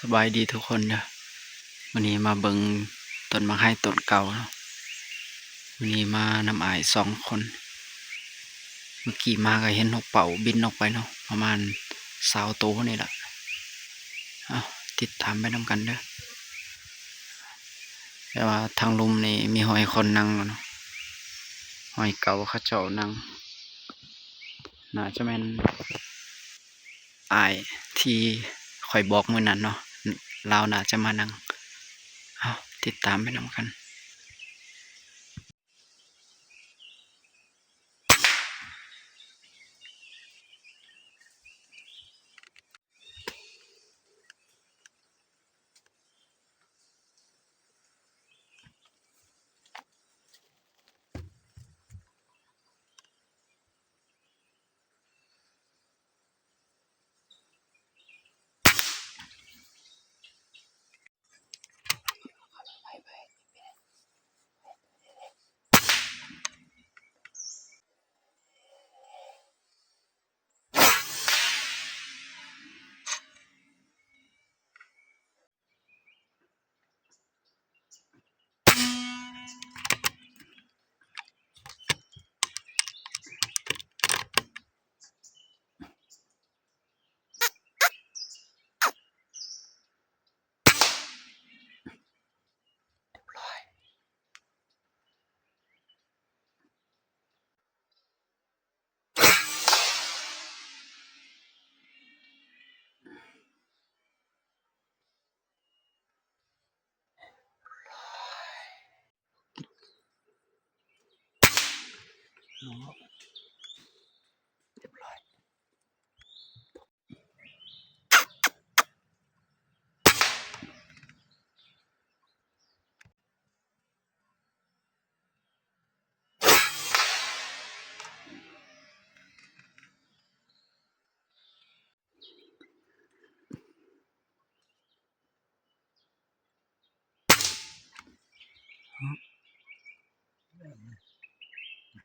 ສະບາຍດີທຸກຄົນເດີ ມື້ນີ້ມາເບິ່ງຕົ້ນໝາກໄຮຕົ້ນເກົ່າເນາະ. ມື້ນີ້ມານຳອ້າຍສອງຄົນ ເມື່ອກີ້ມາກໍເຫັນນົກເປົ້າບິນອອກໄປເນາະ ປະມານຊາວໂຕນີ້ລະ. ເອົາ ຕິດຕາມໄປນຳກັນເດີ. ແຕ່ວ່າທາງລຸ່ມນີ້ມີຮອຍຄົນນັ່ງແລ້ວເນາະ ຮອຍເກົ່າເຂົາເຈົ້ານັ່ງ ໜ້າຈະແມ່ນອ້າຍທີ່ຂ້ອຍບອກມື້ນັ້ນເນາະ ລາວໜ້າຈະມານັ່ງ. ເອົາ ຕິດຕາມໄປນຳກັນ.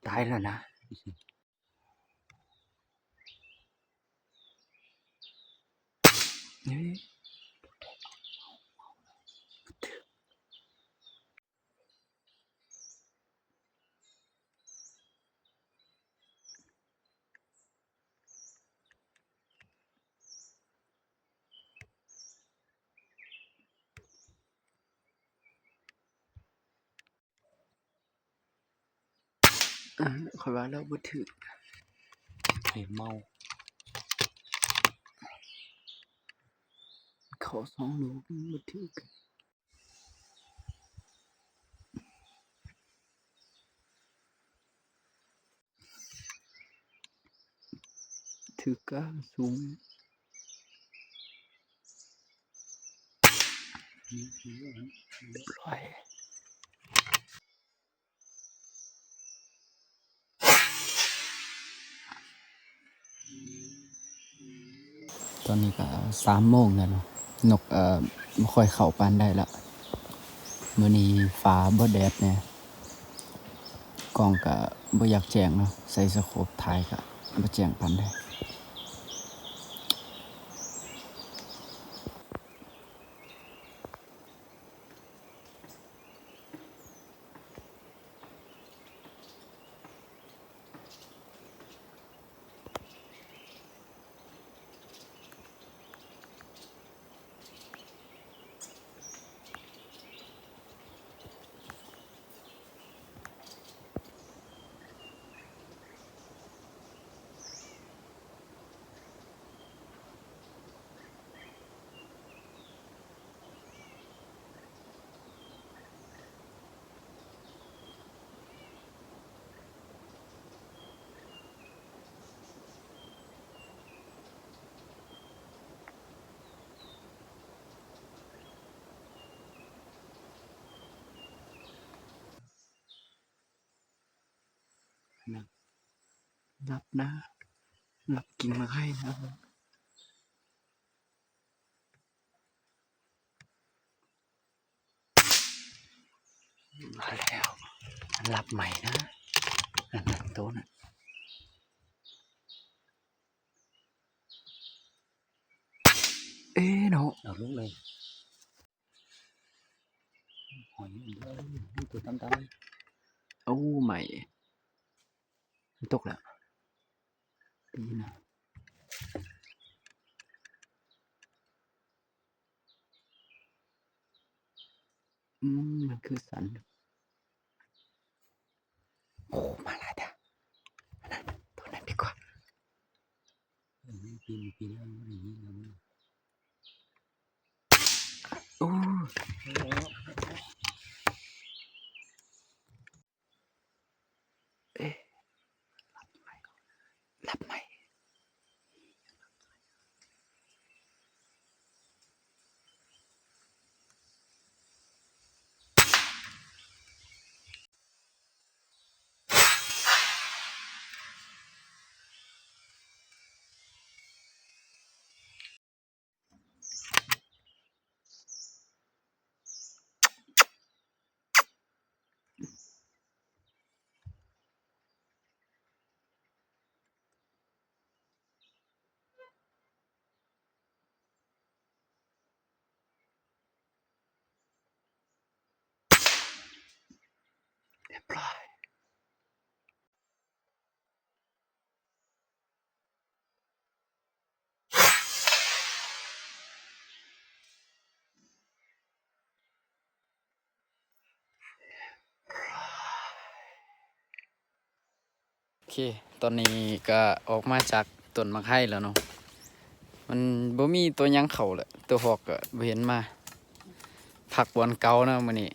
ຕາຍແລ້ວນະ. ຂ້ອຍວ່າລາວບໍ່ຖືກ ຂ້ອຍເມົາ ເຂົ້າສອງລູກບໍ່ຖືກ. ຖືກກາງສູງ ຮຽບຮ້ອຍ. ຕອນນີ້ກໍສາມໂມງແລ້ວເນາະ ນົກ ເອີ ບໍ່ຄ່ອຍເຂົ້າປານໃດລະ. ມື້ນີ້ຟ້າບໍ່ແດດແດ່ ກ້ອງກໍບໍ່ຢາກແຈ້ງເນາະ ໃສ່ສະໂຄບຖ່າຍກໍບໍ່ແຈ້ງປານໃດ. ນັບນະ ນັບກິ່ງໝາກໄຮນະ. ມາແລ້ວ ອັນລັບໃໝ່ນະ ອັນນັ້ນໂຕນັ້ນ. ເອ ເນາະ ເອົາລົງເລີຍ. ຫອຍ ເອີ ມີຕົວຕ່ຳໆ ໂອ້ ໃໝ່ ມັນຕົກແລ້ວ ດີນະ. ອືມ ມັນຄືສັນ. ໂອ້ ມາຫຼາຍແທ້ ອັນນັ້ນ ຕົວນັ້ນດີກວ່າ. ເອີ ມັນປີນ ປີນແລ້ວ ມັນໄດ້ຍິງແລ້ວ ໂອ້ ເອະ ລັບໃໝ່ ລັບໃໝ່. ໂອເຄ ຕອນນີ້ກະອອກມາຈາກຕົ້ນໝາກໄຮແລ້ວເນາະ ມັນບໍ່ມີຕົວຫຍັງເຂົ້າແຫຼະ ຕົວຮອກກະບໍ່ເຫັນມາ ພັກບ່ອນເກົ່າເນາະມື້ນີ້.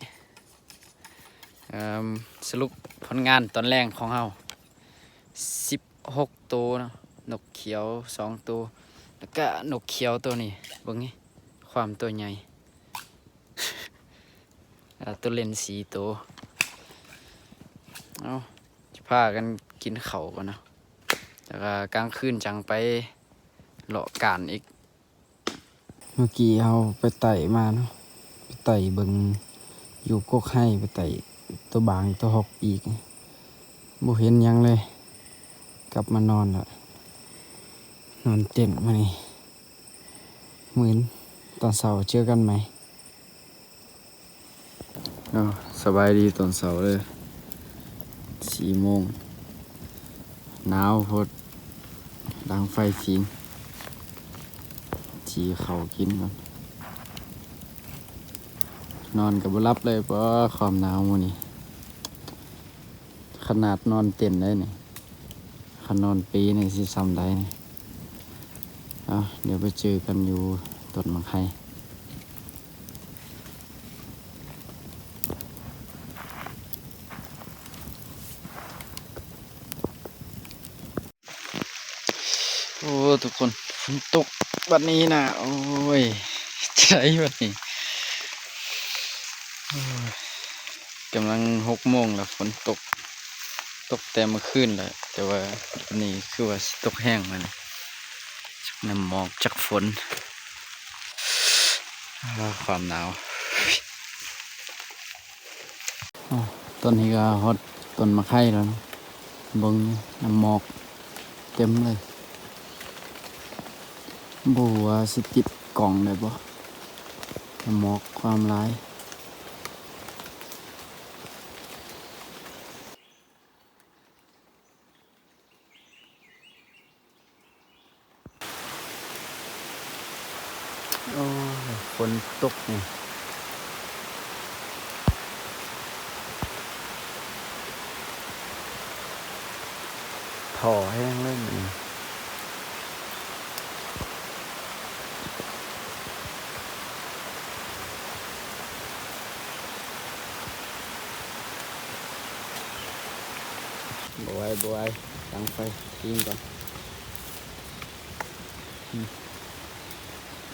ເອີ່ມ ສະຫຼຸບຜົນງານຕອນແລງຂອງເຮົາ ສິບຫົກໂຕເນາະ ນົກຂຽວສອງໂຕ ແລ້ວກະນົກຂຽວໂຕນີ້ ເບິ່ງນີ້ ຄວາມໂຕໃຫຍ່ ອາ ໂຕເລັນສີ່ໂຕ. ເອົາ ຈະພາກັນກິນເຂົ້າກ່ອນເນາະ ແລ້ວກະກາງຄືນຈັ່ງໄປເລາະການອີກ. ເມື່ອກີ້ເຮົາໄປໄຕ່ມາເນາະ ໄປໄຕ່ເບິ່ງຢູ່ກົກໄຮ ໄປໄຕ່ຕົວບາງຕົວຮອກອີກ ບໍ່ເຫັນຫຍັງເລີຍ ກັບມານອນລະ ນອນເຕັນມື້ນີ້ ມື້ອື່ນຕອນເຊົ້າເຈີກັນໃໝ່. ເນາະ ສະບາຍດີຕອນເຊົ້າເດີ ສີ່ໂມງ ໜາວໂພດ ດັງໄຟຜິງ ຈີ່ເຂົ້າກິນກ່ອນ ນອນກະບໍ່ຫຼັບເລີຍ ປາ ຄວາມໜາວມື້ນີ້ ຂະໜາດນອນເຕັນໄດ໋ນີ້ ຄັນນອນເປນີ້ຊິຊ່ຳໃດນີ້. ເອົາ ດຽວໄປເຈີກັນຢູ່ຕົ້ນໝາກໄຮ. ໂອ້ ທຸກຄົນ ຝົນຕົກບັດນີ້ນະ ໂອ້ຍ ເຮັດຈັ່ງໃດບັດນີ້ ໂອ້ຍ ກຳລັງຫົກໂມງແລ້ວ ຝົນຕົກ ຕົກແຕ່ເມື່ອຄືນແລ້ວ ແຕ່ວ່ານີ້ຄືວ່າຊິຕົກແຮງແລ້ວນີ້ ຈັກນ້ຳໝອກຈັກຝົນ ອາ ຄວາມໜາວ. ອາ ຕອນນີ້ກະຮອດຕົ້ນໝາກໄຮແລ້ວເນາະ ເບິ່ງນ້ຳໝອກເຕັມເລີຍ ບໍ່ຮູ້ວ່າຊິຕິດກ້ອງໄດ້ບໍ່ ນ້ຳໝອກຄວາມຫຼາຍ. ໂອ້ຍ ຝົນຕົກນີ້ ທໍ້ແຮງເລີຍມື້ນີ້. ບໍ່ໄຫວ ບໍ່ໄຫວ ຕັ້ງໄຟ ປີ້ງກ່ອນ.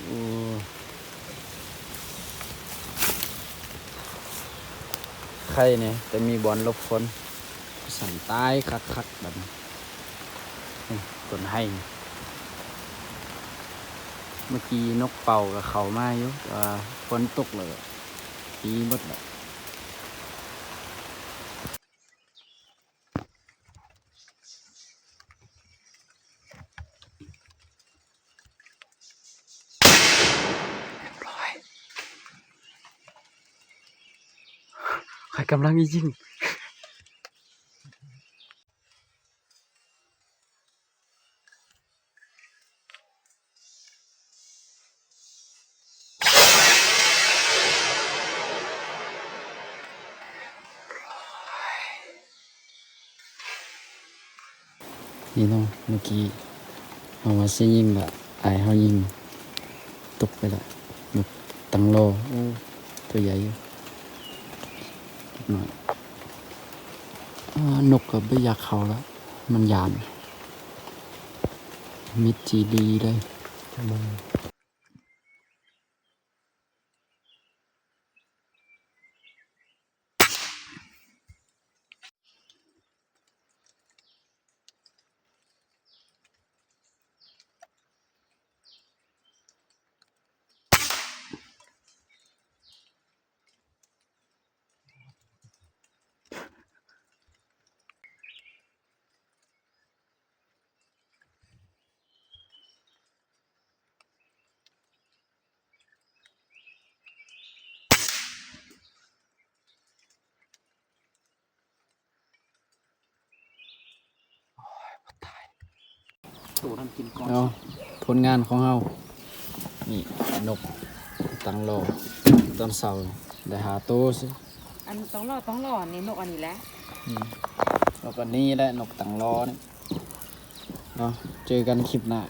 ໂອ້ ໄຄແດ່ ແຕ່ມີບ່ອນຫຼົບຝົນ ຊັ້ນຕາຍຄັກໆ ບັດນີ້. ນີ້ ຕົ້ນໄຮ ເມື່ອກີ້ນົກເປົ້າກະເຂົ້າມາຢູ່ ແຕ່ວ່າຝົນຕົກແລ້ວ ໜີໝົດແລ້ວ. ໂ ຂ້ອຍກຳລັງຍິງ. ນີ້ເນາະ ເມື່ອກີ້ເຮົາວ່າຊິຍິງລະ ອ້າຍເຮົາຍິງຕົກໄປລະ ນົກຕັງລໍ. ໂອ້ ຕົວໃຫຍ່ຢູ່ ເລັກນ້ອຍ. ອ່າ ນົກກໍບໍ່ຢາກເຂົ້າລະ ມັນຢ້ານ. ມິດຈີດີເລີຍ. ໂຕນັ້ນກິນກ່ອນ. ເອົາ ຜົນງານຂອງເຮົາ ນີ້ ນົກຕັງລໍ ຕອນເຊົ້າໄດ້ຫ້າໂຕຊິ. ອັນຕັງລໍ ຕັງລໍນີ້ ນົກອັນນີ້ແຫຼະ. ອືມ ນົກອັນນີ້ແຫຼະ ນົກຕັງລໍນີ້. ເນາະ ເຈີກັນຄລິບໜ້າ.